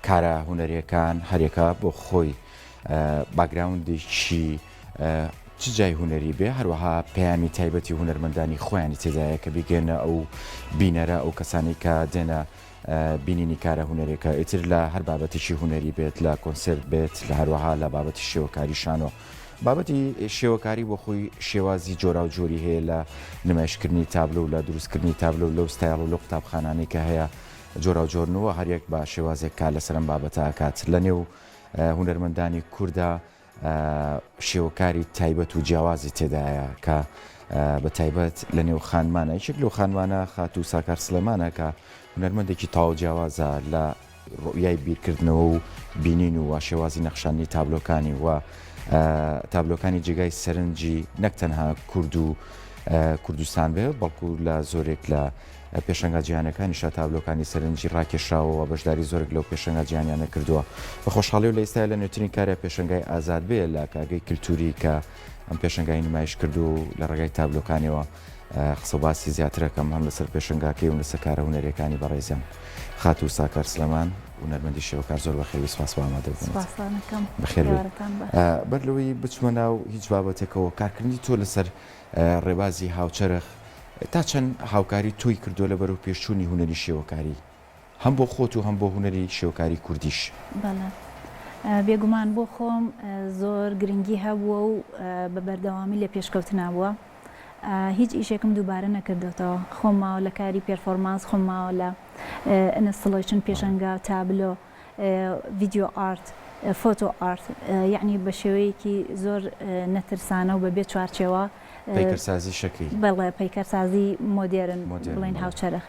کارە هونەریەکان هەریەکە بۆ خۆی باگراوندێکی چ جای هونەری بێ هەروەها پەیامی تایبەتی هونەرمەندانی خۆیانی تێدایە کە بیگەنە ئەو بینەرە ئەو کەسانی کە دێنە بینینی کارە هونەرێکە ئیتر لە هەر بابەتێکی هونەری بێت لە کۆنسێرت بێت لە هەروەها لە بابەتی شێوەکاری شانۆ. بابەتی شێوەکاری بۆ خۆی شێوازی جۆراوجۆری هەیە لە نمایشکردنی تابلۆ و لە دروستکردنی تابلۆ و لەو ستایڵ و لەو قوتابخانانەی کە هەیە جۆراوجۆرن و هەریەک بە شێوازێک کار لەسەر ئەم بابەتە ئەکات لە نێو هونەرمەندانی کوردا شێوەکاری تایبەت و جیاوازی تێدایە کە بە تایبەت لە نێو خانمانە یەکێک لەو خانمانە خاتوو ساکار سڵێمانە کە هونەرمەندێکی تەواو جیاوازە لە ڕوئیای بیرکردنەوە و بینین و شێوازی نەخشاندنی تابلۆکانی و تابلۆکانی جێگای سەرنجی نەک تەنها کورد و کوردستان بێ بەڵکو لە زۆرێک لە پێشەنگا جیهانەکانیشا تابلۆکانی سەرنجی ڕاکێشاوە و بەشداری زۆرێک لەو پێشەنگا جیهانیانە کردووە. بە خۆشحاڵیەوە لە ئێستایا لە نوێترین کاریا پێشەنگای ئازاد بێ لە کارگەی کلتوری کە ئەم پێشەنگای نمایش کردووە و لە ڕێگای تابلۆکانیەوە قسە و باسی زیاتر ئەکەم هەم لەسەر پێشەنگاکەی و لەسەر کارە هونەریەکانی بەڕێزیان خاتوو ساکار سلێمان هونەرمەندی شێوەکار زۆر بەخێربێی سپاس بۆ ئامادەبوونت. سپاستان ئەکەم. بەخێربێی. ئێوارەتان باش. بەر لەوەی بچمە ناو هیچ بابەتێکەوە کارکردنی تۆ لەسەر ڕێبازی هاوچەرخ تا چەند هاوکاری تۆی کردووە لە بەرەوپێشچوونی هونەری شێوەکاری هەم بۆ خۆت و هەم بۆ هونەری شێوەکاری کوردیش؟ بەڵێ بێگومان بۆ خۆم زۆر گرنگی هەبووە و بە بەردەوامی لە پێشکەوتنا بووە. هیچ ئیشێکم دووبارە نەکردۆتەوە خۆم ماوە لە کاری performance خۆم ماوە لە installation پێشەنگا تابلۆ video art photo art یەعنی بە شێوەیەکی زۆر نەترسانە و بەبێ چوارچێوە پەیکەرسازی شەکەی بەڵێ پەیکەرسازی مۆدێرن بڵێین هاوچەرخ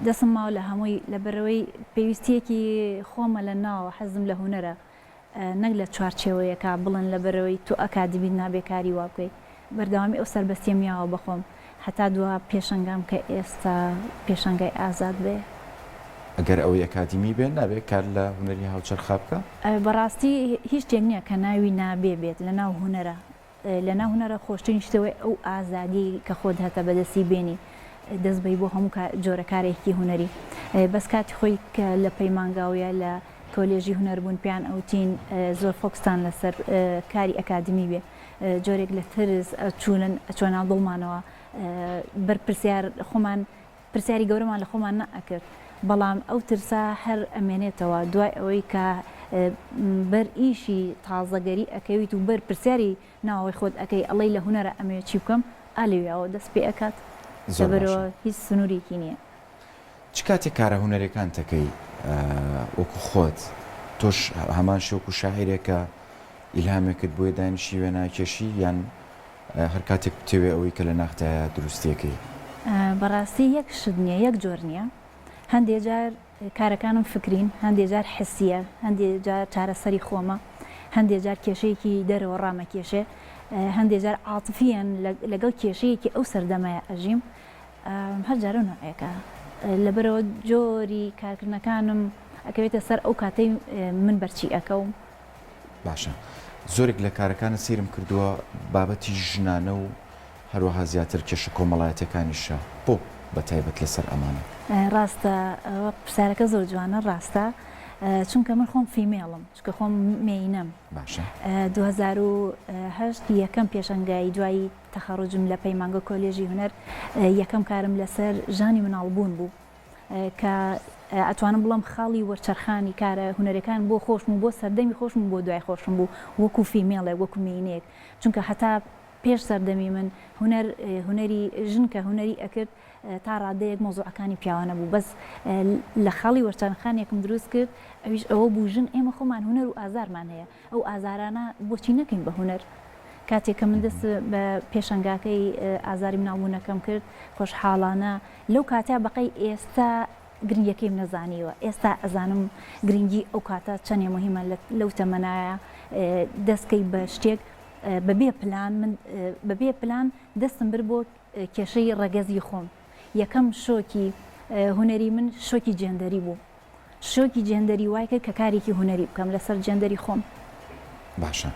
دەسم ماوە لە هەمووی لەبەرئەوەی پێویستیەکی خۆمە لە ناوە حەزم لە هونەرە نەک لە چوارچێوەیەکا بڵێن لەبەرئەوەی تۆ ئەکادیمیت نابێ کاری وا بکەی بەردەوامی ئەو سەربەستیەم یاوە بەخۆم هەتا دوا پێشەنگام کە ئێستا پێشەنگای ئازاد بێ. ئەگەر ئەوەی ئەکادیمی بێ نابێ کار لە هونەری هاوچەرخا بکا؟ بەڕاستی هیچ شتێک نیە کە ناوی نابێ بێت لەناو هونەرا لەناو هونەرا خۆشترین شت ئەوەیە ئەو ئازادیەی کە خۆت هەتە بەدەستی بێنی دەست بەی بۆ هەموو جۆرە کارێکی هونەری بەس کاتی خۆی کە لە پەیمانگا و یا لە کۆلێژی هونەر بوون پێیان ئەوتین زۆر فۆکستان لەسەر کاری ئەکادمی بێ جۆرێک لە ترس ئەچوونن ئەچوە ناو دڵمانەوە بەر پرسیار خۆمان پرسیاری گەورەمان لە خۆمان نەئەکرد بەڵام ئەو ترسە هەر ئەمێنێتەوە دوای ئەوەی کە بەر ئیشی تازەگەری ئەکەویت و بەر پرسیاری ناوەوەی خۆت ئەکەی ئەڵێی لە هونەرا ئەمەوێ چی بکەم ئا لەویاوە دەست پێ ئەکات زۆر لەبەرئەوە باشە. هیچ سنوورێکی نییە. چ کاتێک کارە هونەریەکانت ئەکەی وەکو خۆت تۆش هەمان شێ وەکو شاعیرێکە ئیلهامێکت بۆیە دانیشی وێناکێشی یان هەر کاتێک بتەوێ ئەوەی کە لە ناختایە دروستیەکەی؟ بەڕاستی یەک شت نییە یەک جۆر نییە هەندێ جار کارەکانم فکرین هەندێ جار حسیە هەندێ جار چارەسەری خۆمە هەندێ جار کێشەیەکی دەرەوە ڕامەکێشێ هەندێ جار عاتفیەن لەگەڵ کێشەیەکی ئەو سەردەمەیا ئەژیم هەر جارە نوعێکە لەبەرەوە جۆری کارکردنەکانم ئەکەوێتە سەر ئەو کاتەی من بەرچی ئەکەوم. باشە زۆرێک لە کارەکانت سەیرم کردووە بابەتی ژنانە و هەروەها زیاتر کێشە کۆمەڵایەتیەکانیشە بۆ بە تایبەت لەسەر ئەمانە؟ ڕاستە ئەوە پرسیارەکە زۆر جوانە ڕاستە چونکە من خۆم female م چونکە خۆم مێینەم باشە 2008 یەکەم پێشەنگای دوایی تەخەڕوجم لە پەیمانگە کۆلێژی هونەر یەکەم کارم لەسەر ژانی مناڵبوون بوو کە ئەتوانم بڵێم خاڵی وەرچەرخانی کارە هونەرەکان بۆ خۆشم و بۆ سەردەمی خۆشم و بۆ دوای خۆشم بوو وەکو female ێک وەکو مێینەیەک چونکە هەتا پێش سەردەمی من هونەر هونەری ژن کە هونەری ئەکرد تا ڕادەیەک مەوزوعەکانی پیاوانە بوو بەس لە خاڵی وەرچەرخانێکم دروست کرد ئەویش ئەوە بوو ژن ئێمە خۆمان هونەر و ئازارمان هەیە ئەو ئازارانە بۆچی نەکەین بە هونەر؟ کاتێک کە من دەست بە پێشەنگاکەی ئازاری مناڵبوونەکەم کرد، خۆشحاڵانە لەو کاتە بەقەی ئێستا گرنگیەکەیم نەزانیوە، ئێستا ئەزانم گرنگی ئەو کاتە چەنێ موهیمە لەو تەمەنایە دەست کەی بە شتێک بەبێ پلان، من بەبێ پلان دەستم برد بۆ کێشەی ڕەگەزی خۆم، یەکەم شۆکی هونەری من شۆکی جێندەری بوو. شۆکی جێندەری وای کرد کە کارێکی هونەری بکەم لەسەر جێندەری خۆم. باشە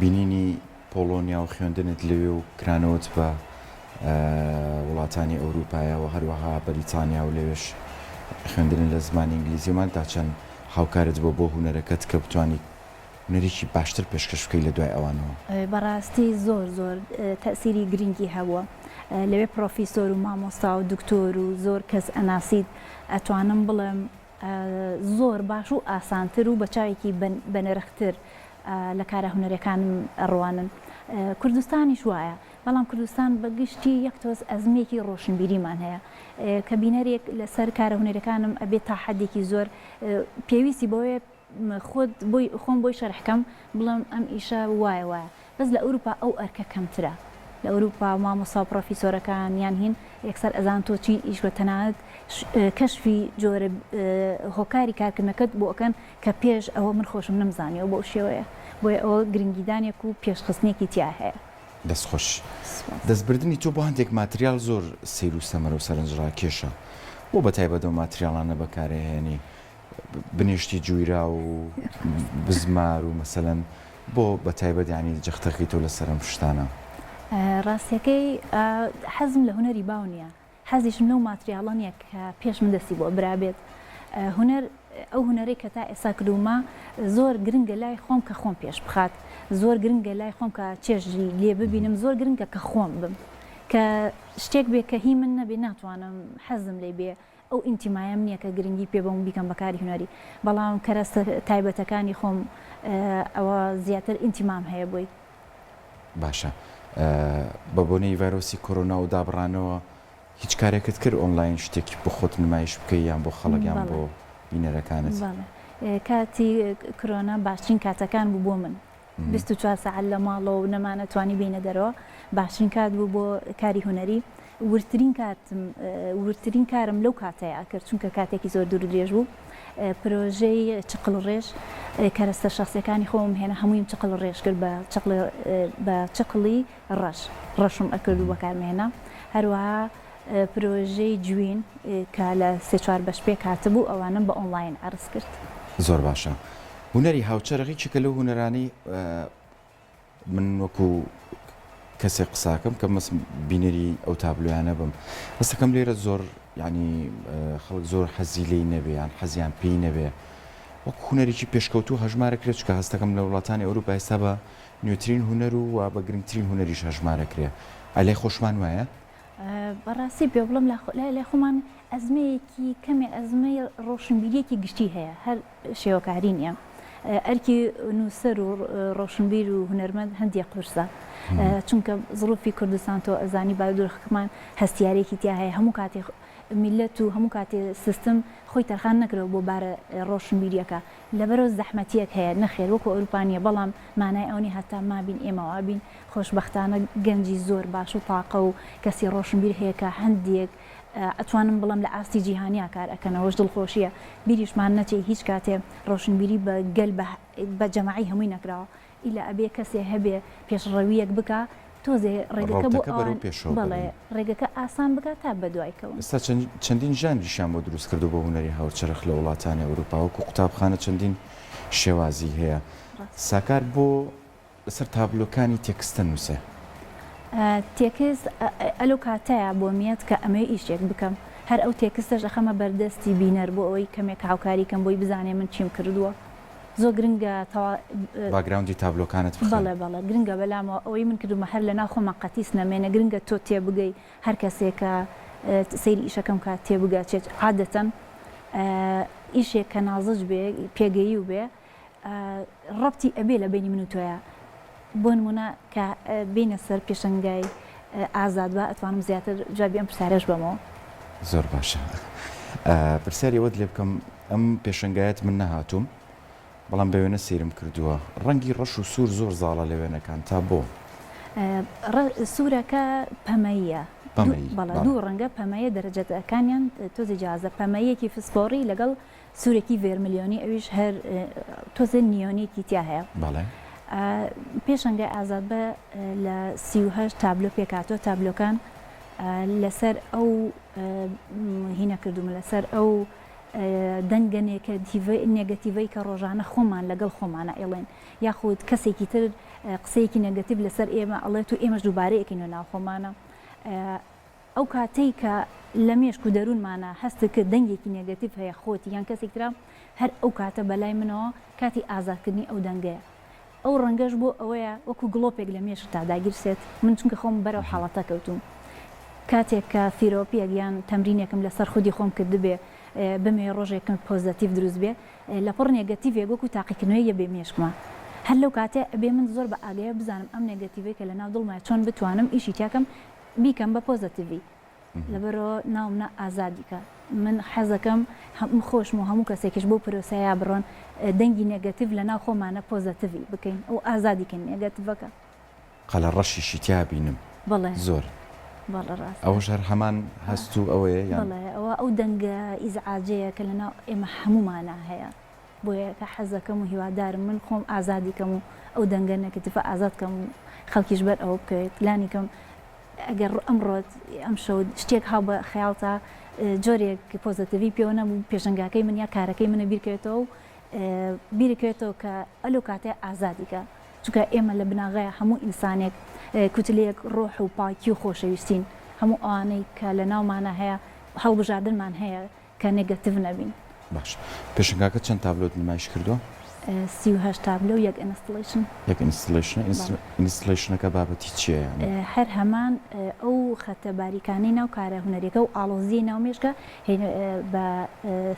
بینینی پۆڵۆنیا و خوێندنت لەوێ و کرانەوەت بە وڵاتانی ئەوروپایە و هەروەها بەریتانیا و لەوێش خوێندنت لە زمانی ئینگلیزی و مال تا چەند. هاوکارت بووە بۆ هونەرەکەت کە بتوانی هونەرێکی باشتر پێشکەش بکەی لە دوای ئەوانەوە؟ بەڕاستی زۆر زۆر تەئسیری گرنگی هەبووە لەوێ پڕۆفیسۆر و مامۆستا و دکتۆر و زۆر کەس ئەناسیت ئەتوانم بڵێم زۆر باش و ئاسانتر و بە چاوێکی بەنرختر لە کارە هونەریەکانم ئەڕوانن کوردستانیش وایە بەڵام کوردستان بە گشتی یەک تۆز ئەزمەیەکی ڕۆشنبیریمان هەیە کە بینەرێک لەسەر کارە هونەریەکانم ئەبێت تا حەدێکی زۆر پێویستی بەوەیە خۆت بۆی خۆم بۆی شەرح کەم بڵێم ئەم ئیشە وایە وایە بەس لە ئەوروپا ئەو ئەرکە کەمترە لە ئەوروپا مامۆستا و پڕۆفیسۆرەکان یان هین یەکسەر ئەزان تۆ چی ئیش وە تەنانەت کەشفی جۆرە هۆکاری کارکردنەکەت بۆ ئەکەن کە پێش ئەوە من خۆشم نەمزانیوە بەو شێوەیە بۆیە ئەوە گرنگیدانێک و پێشخستنێکی تیا هەیە. دەست خۆش. سوپاس. دەست بردنی تۆ بۆ هەندێک ماتریال زۆر سەیر و سەمەرە و سەرنجڕاکێشە. بۆ بەتایبەت ئەو ماتریاڵانە بەکارئەهێنی؟ بنێشتی جویراو و بزمار و مەسەلەن بۆ بە تایبەت یانی جەختەکەی تۆ لەسەر ئەم شتانە؟ ڕاستیەکەی حەزم لە هونەری باو نیە حەزیشم لەو ماتریاڵە نیە کە پێش من دەستی بۆ برابێت هونەر ئەو هونەرەی کە تا ئێستا کردوومە زۆر گرنگە لای خۆم کە خۆم پێش بخات زۆر گرنگە لای خۆم کە چێژی لێ ببینم زۆر گرنگە کە خۆم بم کە شتێک بێ کە هی من نەبێ ناتوانم حەزم لێ بێ ئەو ئینتیمایەم نییە کە گرنگی پێ بەم و بیکەم بە کاری هونەری، بەڵام کەرەستە تایبەتەکانی خۆم ئەوە زیاتر ئینتیمام هەیە بۆی. باشە بە بۆنەی ڤایرۆسی کۆرۆنا و دابڕانەوە هیچ کارێکت کرد ئۆنلاین شتێکی بۆ خۆت نمایش بکەی یان بۆ خەڵک یان بۆ بینەرەکانت؟ بەڵێ کاتی کرۆنا باشترین کاتەکان بوو بۆ من 24 سەعات لە ماڵەوە و نەمانەتوانی بێینە دەرەوە، باشترین کات بوو بۆ کاری هونەری، وردترین کاتم وردترین کارم لەو کاتەیا کرد، چونکە کاتێکی زۆر دوور و درێژ بوو، پرۆژەی چقڵڕێژ کەرەستە شەخسیەکانی خۆمم هێنا هەموویم چقڵڕێژ کرد بە چقڵ بە چقڵی ڕەش ڕەشم ئەکرد و بەکارم هێنا، هەروەها پرۆژەی جوین کە لە سێ چوار بەش پێک هاتبوو ئەوانەم بە ئۆنڵاین عەرز کرد. زۆر باشە. هونەری هاوچەرخ یەکێکە لەو هونەرانەی من وەکو کەسێک قساکەم کە مەس بینەری ئەو تابلۆیانە بم هەستەکەم لێرە زۆر ینی خەڵک زۆر حەزی لێی نەبێ یان حەزیان پێی نەبێ وەک هونەرێکی پێشکەوتوو هەژمارە کرێت چکە هەستەکەم لە وڵاتانی ئەوروپا ئێستا بە نوێترین هونەر و و بە گرنگترین هونەریش هەژمارە کرێ ئەلای خۆشمان وایە؟ بەڕاستی پێ بڵێم لای خۆمان ئەزمەیەکی کەمێ ئەزمەی ڕۆشنبیریەکی گشتی هەیە هەر شێوەکاری نییە. ئەرکی نووسەر و ڕۆشنبیر و هونەرمەند هەندێ قورسە چونکە زڕوفی کوردستان تۆ ئەزانی بارودۆخەکەمان هەستیارێکی تیا هەیە هەموو کاتێ میللەت و هەموو کاتێ سیستم خۆی تەرخان نەکردوە بۆ بارە ڕۆشنبیریەکە لەبەرئەوە زەحمەتیەک هەیە نەخێر وەکو ئەوروپا نیە بەڵام مانای ئەوە نیە هەتا مابین ئێمە وابین خۆشبەختانە گەنجی زۆر باش و تاقە و کەسی ڕۆشنبیر هەیە کە هەندێک ئەتوانم بڵێم لە ئاستی جیهانیا کار ئەکەن ئەوەش دڵخۆشیە بیریشمان نەچێ هیچ کاتێ ڕۆشنبیری بە گەل بە بە جەماعی هەمووی نەکراوە ئیلا ئەبێ کەسێ هەبێ پێشڕەویەک بکا تۆزێ ڕێگەکە بۆ ڕەوتەکە بەرەو ئەوان پێشەوە بەڵێ بەرن. ڕێگەکە ئاسان بکا تا بەدوای کەون. ئێستا چەندین ژانریشیان بۆ دروست کردووە بۆ هونەری هاوچەرخ لە وڵاتانی ئەوروپا وەکو قوتابخانە چەندین شێوازی هەیە. ڕاستە. ساکار بۆ لەسەر تابلۆکانی تێکست دەنووسێ؟ تێکست ئەلەو کاتەیە بۆم یەت کە ئەمەوێ ئیشێک بکەم هەر ئەو تێکستەش ئەخەمە بەردەستی بینەر بۆ ئەوەی کەمێک هاوکاری کەم بۆی بزانێ من چیم کردووە زۆر گرنگە تەوا. باکگراوندی تابلۆکانت بخوێنە. بەڵێ بەڵێ گرنگە بەلامەوە ئەوەی من کردومە هەر لەناو خۆمان قەتیس نەمێنێ گرنگە تۆ تێبگەی هەر کەسێک کە سەیری ئیشەکەم کات تێبگا چێت عادەتەن ئیشێک کە نازج بێ پێگەییو بێ ڕەبتی ئەبێ لە بەینی من و تۆیا بۆ نمونە کە بێینە سەر پێشەنگای ئازاد با ئەتوانم زیاتر جوابی ئەم پرسیارەش بەمەوە. زۆر باشە پرسیاری ئەوەت لێ بکەم ئەم پێشەنگایەت من نەهاتووم بەڵام بە وێنە سەیرم کردووە ڕەنگی ڕەش و سوور زۆر زاڵە لە وێنەکان تا بۆ؟ سوورەکە پەمەییە پەمەیی بەڵێ دوو ڕەنگە پەمەیە دەرەجەکانیان تۆزێ جیاوازە پەمەییەکی فسفۆڕی لەگەڵ سورێکی ڤێرملیۆنی ئەویش هەر تۆزێ نیۆنێکی تیا هەیە. بەڵێ. پێشەنگای ئازاد بە لە 38 تابلۆ پێکهاتووە تابلۆکان لەسەر ئەو هینە کردوومە لەسەر ئەو دەنگە نێگەتیڤەی کە ڕۆژانە خۆمان لەگەڵ خۆمانە ئەیڵێن یاخود کەسێکی تر قسەیەکی نێگەتیڤ لەسەر ئێمە ئەڵێت و ئێمەش دووبارەی ئەکەینەوە ناو خۆمانە ئەو کاتەی کە لە مێشک و دەروونمانا هەستت کرد دەنگێکی نێگەتیڤ هەیە خۆتی یان کەسێک ترە. هەر ئەو کاتە بەلای منەوە کاتی ئازادکردنی ئەو دەنگەیە. ئەو ڕەنگەش بۆ ئەوەیە وەکو گڵۆپێک لە مێشکتا داگیرسێت، من چونکە خۆم بەرەو حاڵەتە کەوتووم کاتێک کە therapy یەک یان تەمرینێکم لەسەر خودی خۆم کردبێ بمەوێ ڕۆژێکم positive دروست بێ لەپڕ negative ێک وەکو تاقیکردنەوەیەک یە بێ مێشکما هەر لەو کاتە ئەبێ من زۆر بە ئاگایە بزانم ئەم negative ەی کە لەناو دڵمایە چۆن بتوانم ئیشی تیاکەم بیکەم بە positive ی لەبەرئەوە ناوم نا ئازادی کە من حەزەکەم هەم خۆشم و هەموو کەسێکیش بەو پرۆسەیە بڕۆن دەنگی negative لەناو خۆمانە positive ی بکەین و ئازادی کەین negative ەکە. قەلە ڕەشیشی تیا بینم بەڵێ زۆر. بەڵێ ڕاستە. ئەوەش هەر هەمان هەست و ئەوەیە یان؟ بەڵێ ئەوە ئەو دەنگە ئیزعاجەیە کە لەناو ئێمە هەموومانا هەیە بۆیە کە حەزەکەم و هیوادارم من خۆم ئازادی کەم و ئەو دەنگە negative ە ئازاد کەم و خەڵکیش بەر ئەوە بکەوێت لانی کەم ئەگەر ئەمڕۆت ئەمشەو شتێک هاو بە خەیاڵتا جۆرێک positive ی پێوە نەبوو پێشەنگاکەی من یا کارەکەی منە بیرکەوێتەوە و بیرکەوێتەوە کە ئەلو کاتێ ئازادی کە چونکە ئێمە لە بناغەیە هەموو ئینسانێک کوتلەیەک ڕۆح و پاکی و خۆشەویستین هەموو ئەوانەی کە لە ناومانە هەیە هەڵبژاردنمان هەیە کە negative نەبین. باشە پێشەنگاکە چەند تابلۆت نمایش کردووە؟ 38 تابلۆ و یەک installation. یەک installation ە؟ installation ەکە بابەتی چییە یانی؟ هەر هەمان ئەو خەتە باریکانەی ناو کارە هونەریەکە و ئاڵۆزیەی ناو مێشکە بە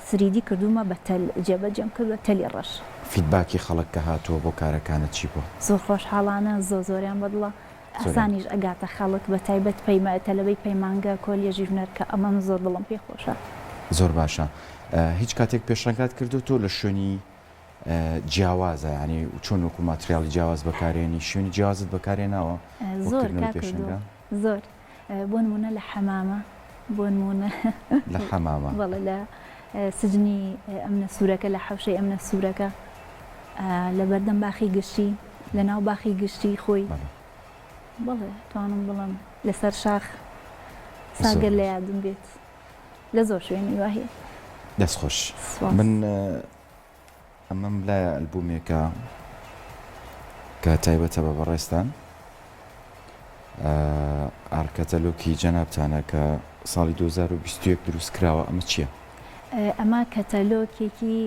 3D کردوومە بە تەل جێبەجێم کردووە تەلی ڕەش. feedback ی خەڵک کە هاتووە بۆ کارەکانت چی بووە؟ زۆر خۆشحاڵانە زۆر زۆریان بەدڵە. ئاسانیش ئەگاتە خەڵک بە تایبەت پەیما تەلەبەی پەیمانگە کۆلێژی هونەر کە ئەمەم زۆر دڵم پێ خۆشە. زۆر باشە هیچ کاتێک پێشانگات کردوە تۆ لە شوێنی جیاوازە یانی چۆن وەکو ماتریاڵی جیاواز بەکارێنی شوێنی جیاوازت بەکارێناوە بۆ زۆر کردنەوەی کاک کوردۆ پێشانگا؟ زۆر بۆ نمونە لە حەمامە بۆ نمونە لە حەمامە. بەڵێ لە سجنی ئەمنە سوورەکە لە حەوشەی ئەمنە سوورەکە لە بەردەم باخی گشتی لە ناو باخی گشتی خۆی بەڵێ توانم بڵێم لەسەر شاخ ساگەر لە یادم بێت لە زۆر شوێنی واهیە. دەست خۆش من ئەمەم لایە ئەلبومێکە کە تایبەتە بە بەڕێزتان ئارکەتەلۆکی جەنابتانە کە ساڵی 2021 دروست کراوە ئەمە چییە؟ ئەمە کەتەلۆکێکی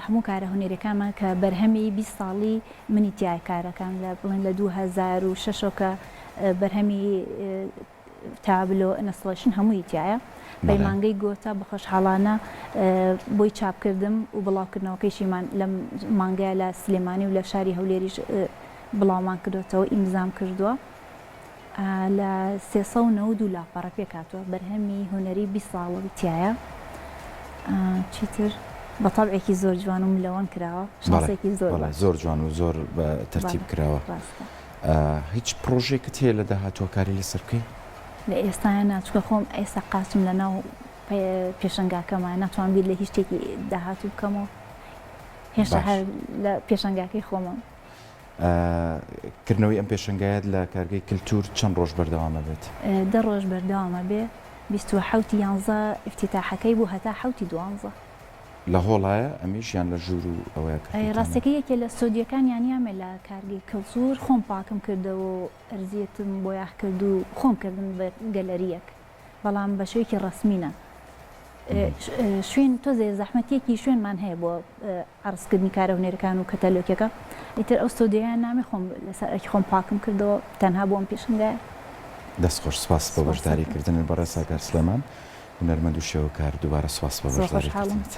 هەموو کارە هونەریەکانمان کە بەرهەمی 20 ساڵی منی تیایە کارەکان لە بڵێن لە 2006 ەوە کە بەرهەمی تابلۆ installation هەمووی تیایە پەیمانگەی گۆتە بە خۆشحاڵانە بۆی چاپکردم و بڵاوکردنەوەکەیشیمان لەم مانگەیە لە سلێمانی و لە شاری هەولێریش بڵاومان کردوێتەوە ئیمزام کردووە لە 392 لاپەڕە پێکهاتووە بەرهەمی هونەری 20 ساڵەی تایە چیتر بە تەبعێکی زۆر جوان و ملەوەن کراوە شانسێکی زۆر زۆر جوان و زۆر بە تەرتیب کراوە هیچ پڕۆژەیەکت هەیە لە داهاتووە کاری لەسەر بکەی؟ لە ئێستایا نا چونکە خۆم ئێستا قاچم لە ناو پێشەنگاکەمایە ناتوانم بیر لە هیچ شتێکی داهاتوو بکەمەوە هێشتا هەر لە پێشەنگاکەی خۆمم. کردنەوەی ئەم پێشەنگایەت لە کارگەی کلتور چەند ڕۆژ بەردەوام ئەبێت؟ دە ڕۆژ بەردەوام ئەبێ 27 یانزە ئیفتیتاحەکەی بوو هەتا حەوتی دوانزە. لە هۆڵایە ئەمیش یان لە ژوور و ئەوەیە کردووتانە؟ ڕاستەکەی یەکێ لە ستۆدیۆکانیان یامێ لە کارگەی کلتور خۆم پاکم کردەوە و ئەرزیەتم بۆیاخ کرد و خۆم کردم بە گەلەریەک بەڵام بە شێوەیەکی ڕەسمی نا شوێن تۆزێ زەحمەتیەکی شوێنمان هەیە بۆ عەرزکردنی کارە هونەریەکان و کەتەلۆکەکە ئیتر ئەو ستۆدیۆیان نامێ خۆم لەسەر ئەرکی خۆم پاکم کردەوە تەنها بۆ ئەم پێشەنگایە. دەست خۆش سپاس بۆ بەشداری کردنت بەڕێز ساکار سڵێمان هونەرمەند و شێوەکار دووبارە سپاس بۆ زۆر بەشداری خۆشحاڵم. کردنت.